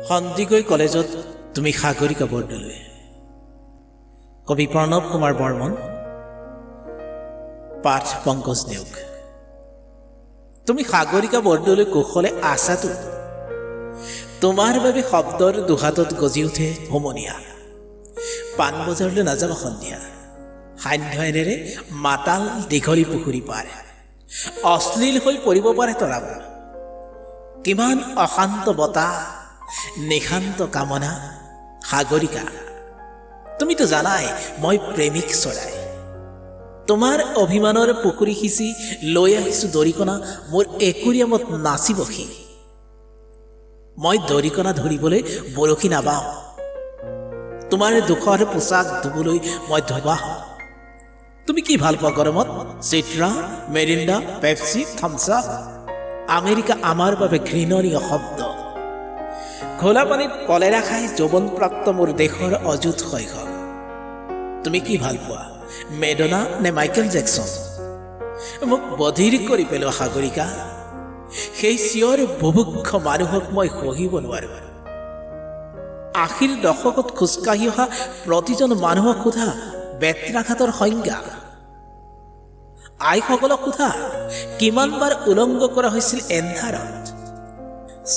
সন্দিকৈ কলেজত তুমি সাগৰিকা বৰদলৈ। কবি প্ৰণৱ কুমাৰ বৰ্মন। পাঠ পংকজ নেওগ। তুমি সাগৰিকা বৰদলৈ কুশলে আছাতো? তোমাৰ বাবে শব্দৰ দুহাতত গজি উঠে হুমনিয়া। পাণবজাৰলৈ নাযাবা সন্ধিয়া, সান্ধ্যনেৰে মাতাল দীঘলী পুখুৰী পাৰ অশ্লীল হৈ পৰিব পাৰে তৰাবোৰ। কিমান অশান্ত বতাহ, নিশান্ত কামনা। সাগৰিকা, তুমিতো জানাই মই প্ৰেমিক চৰাই। তোমাৰ অভিমানৰ পুখুৰী সিঁচি লৈ আহিছো দৰিকণা, মোৰ একুৰিয়ামত নাচিব সি। মই দৰিকণা ধৰিবলৈ বৰশী নাবাওঁ, তোমাৰ দুখৰ পোচাক ধুবলৈ মই ধোবা হওঁ। তুমি কি ভাল পোৱা গৰমত? চিত্ৰা, Mirinda, Pepsi, Thums Up. America আমাৰ বাবে ঘৃণনীয় শব্দ। ঘোলা পানীত কলেৰা খাই যৌৱনপ্ৰাপ্ত মোৰ দেশৰ অযুত শৈশৱ। তুমি কি ভাল পোৱা, মেডনা নে মাইকেল জেকচন? মোক বধিৰ কৰি পেলোৱা সাগৰিকা, সেই চিঞৰ বুভুক্ষ মানুহক মই সহিব নোৱাৰোঁ। 80ৰ দশকত খোজকাঢ়ি অহা প্ৰতিজন মানুহক সোধা বেত্ৰাঘাতৰ সংজ্ঞা। আইসকলক সোধা কিমানবাৰ উলংগ কৰা হৈছিল এন্ধাৰত।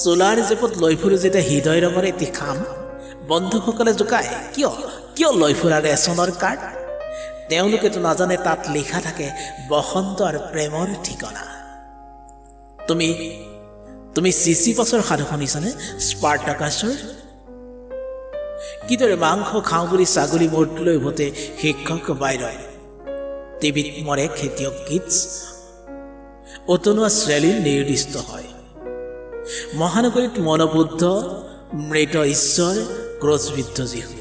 চোলাৰ জেপত লৈ ফুৰো যেতিয়া হৃদয় ৰঙৰ এটি খাম, বন্ধুসকলে জোকায়, কিয় কিয় লৈ ফুৰা ৰেচনৰ কাৰ্ড? তেওঁলোকেতো নাজানে তাত লিখা থাকে বসন্ত আৰু প্ৰেমৰ ঠিকনা। তুমি তুমি চিচিপাছৰ সাধু শুনিছানে? স্পাৰ্টাকাছৰ? কিদৰে মাংস খাওঁ বুলি ছাগলী মূৰটোলৈ উভতে শিক্ষক বাইৰয়। টিভিত মৰে খেতিয়ক কিটছ, উতনুৱা শ্ৰেণী নিৰ্দিষ্ট হয়। মহানগৰীত মনবুদ্ধ, মৃত ঈশ্বৰ, ক্ৰছবিদ্ধ যীশু।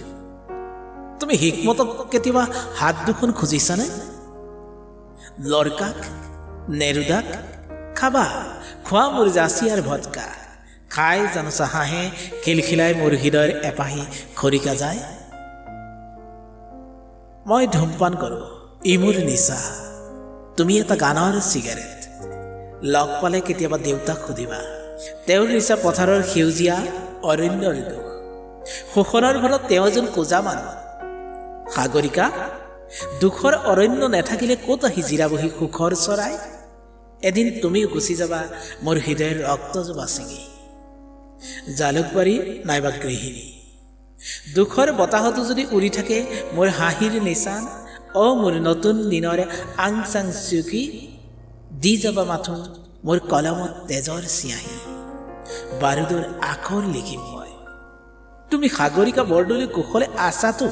তুমি হিকমতক কেতিয়াবা হাত দুখন খুজিছানে? লৰ্কাক, নেৰুদাক? খাবা, খোৱা মোৰ জাচিয়াৰ ভটকা। খাই জানোচা হাঁহে, খিলখিলাই মোৰ হৃদয়ৰ এপাহি খৰিকা যায়। মই ধূমপান কৰোঁ, ই মোৰ নিচা। তুমি এটা গানৰ চিগাৰেট। লগ পালে কেতিয়াবা দেউতাক সুধিবা, তেওঁৰ নিচা পথাৰৰ সেউজীয়া অৰণ্যৰ দুখ। শোষণৰ ফলত তেওঁ এজন কোজা মানুহ। সাগৰিকা, দুখৰ অৰণ্য নাথাকিলে ক'ত আহি জিৰাবহি সুখৰ চৰাই? এদিন তুমিও গুচি যাবা মোৰ হৃদয়ৰ ৰক্ত জবা ছিঙি, জালুকবাৰী নাইবা গৃহিণী। দুখৰ বতাহতো যদি উৰি থাকে মোৰ হাঁহিৰ নিচান, অ' মোৰ নতুন দিনৰ আং চাং চুকি, দি যাবা মাথোঁ মোৰ কলমত তেজৰ চিয়াহী, বাৰুদৰ আখৰ লিখিম মই। তুমি সাগৰিকা বৰদলৈ কুশলে আছাতো?